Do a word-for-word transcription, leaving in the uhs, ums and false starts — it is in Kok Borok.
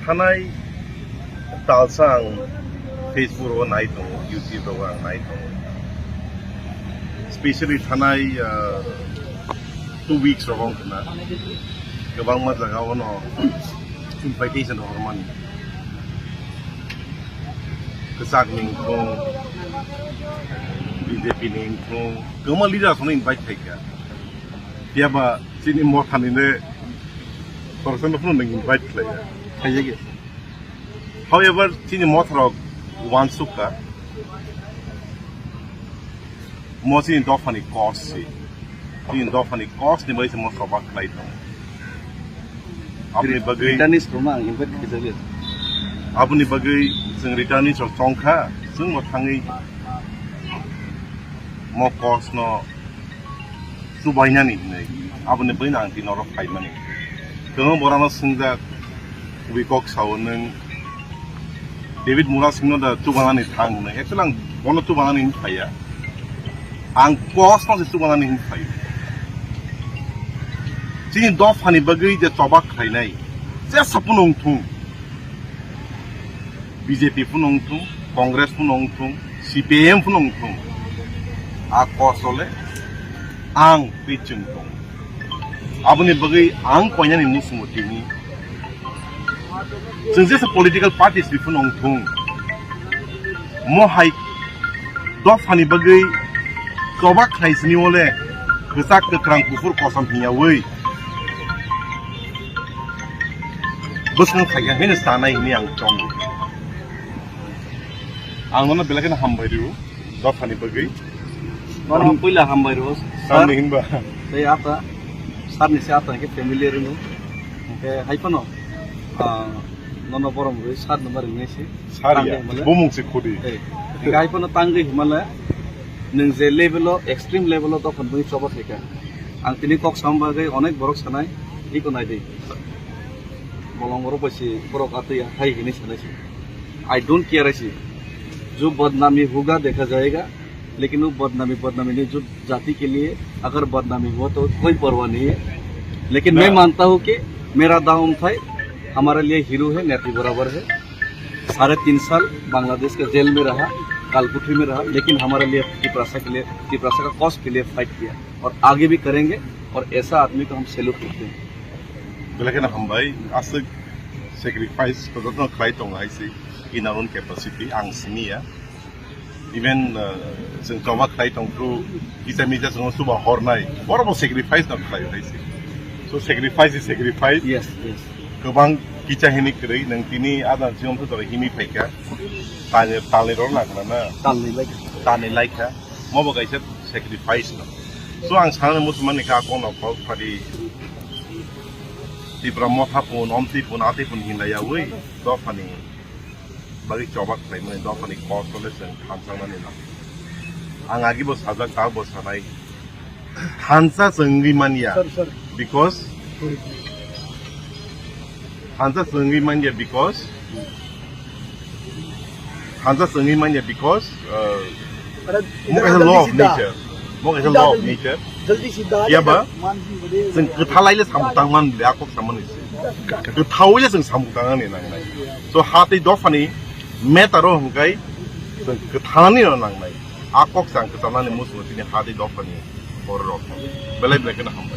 Thanai talsa ang Facebook rogo nai tongo, YouTube rogo ang nai tongo. Specially thanai, ah, two weeks rogo wngkha na. Kwbangma jaga ono invitation rok hormani. Kwchak ni wngthung, B J P ni wngthung, kwbangma leaders ono invite khaikha. Phiya ba chini motha ni le khoroksa no phano nwng invite khlaiya. Khaiyakhe. However, chini motha rok uansuk kha. Mo chini dopha ni cause si. Chini dopha ni cause ni bai se mo choba khlai tongo. Aboni bagwi Returnees rokno ang invite khaijagwi. Aboni bagwi chwng returnees rok chongkha, chwng bo thangwi mo cause no chubainani hinwi. Aboni bagwi ang tini oro phaimani. Kwbangma borano swngjak, kubui kok sao nwng David Murasingno da chubanani thang hwnwi. Actually ang bono chubanani hinwi phaiya. Ang cause no se chubanani hinwi phaio. Chini dophani bagwi je choba khlainai, jesa phano wngthung, B J P phano wngthung, Congress phano wngthung, C P I M phano wngthung, a cause o le ang twi chwng tongo. Aboni bagwi ang koinani muchungo tini. Chwng jesa political parties ni phano wngthung. Mo hai dophani bagwi choba khlai sini o le kwchak kwkrang kuphur kosom hinya wi bwswng khaikha hino sanai hini ang tongo. Ang nono belai kheno hambai rio. Dophani bagwi. Nono puila hambai rwo, sir. Tamni hinba? Tei ata, sir ni se ata khe familiar wngwi. Khe hai phano, ah, nono borom rwi sir no bari ngai si. Sir ya, tangwi himale. Bumung se khudi. Eh, khe hai phano tangwi himale, nwng je level o, extreme level o dophani bagwi choba khaikha. Ang tini kok sam bagwi onek borok sanai, iko nai di. Bolong borok bai si borok atwi hai hini sanai si. I don't care si. जो बदनामी होगा देखा जाएगा, लेकिन वो बदनामी, बदनामी नहीं, जो जाति के लिए अगर बदनामी हुआ तो कोई परवाह नहीं है। लेकिन मैं ना। मानता हूँ कि मेरा दाऊ अमथाई हमारे लिए हीरो है, नेत्री बराबर है। साढ़े तीन साल बांग्लादेश के जेल में रहा, कालकुठरी में रहा, लेकिन हमारे लिए तिपरासा के लिए, तिपरासा का कॉज के लिए फाइट किया और आगे भी करेंगे और ऐसा आदमी को हम सैल्यूट करते हैं। Belai kheno hambai, aswk sacrifice to jotono khlai tongo hai se in our own capacity, ang siniya. Even, uh, chwng choba khlai tong phuru kisa misa chwngno chuba hornai, borokbo sacrifice no khlai hai se. So sacrifice is sacrifice. Yes, yes. Kwbang kisa hini kwrwi nwng tini adar jiyong thotoro himi phaikha. Talni, talni rok nangkha na? Talni laikha. Talni laikha. Mobo kaisa sacrifice no. So ang sanani muchumani kha akong no kok phadi Tipra motha pun, omtwi pun, atwi pun hinlaiyawi dophani bagwi choba khlaimani dophani kosole chwng thansangnani no. Ang agibo sajak, taobo sanai. Thansa chwngwi manya. Sir, sir. Because Sorry. Thansa chwngwi manya because Thansa chwngwi manya because, uh, अरे, mo kaisa law of nature. Mo kaisa law of nature. जल्दी सीधा आ जा, Yaba, मान भी बढ़े। Chwng kwthalai le samung tangmani le akok samani se. Kwthawi le chwng samung tangnani nangnai. So ha tei dophani matter o hwnkhe chwng kwthalani no nangnai. Akok chwng kwthalani muchungo tini ha tei dophani borok rok. Belai belai kheno hambai.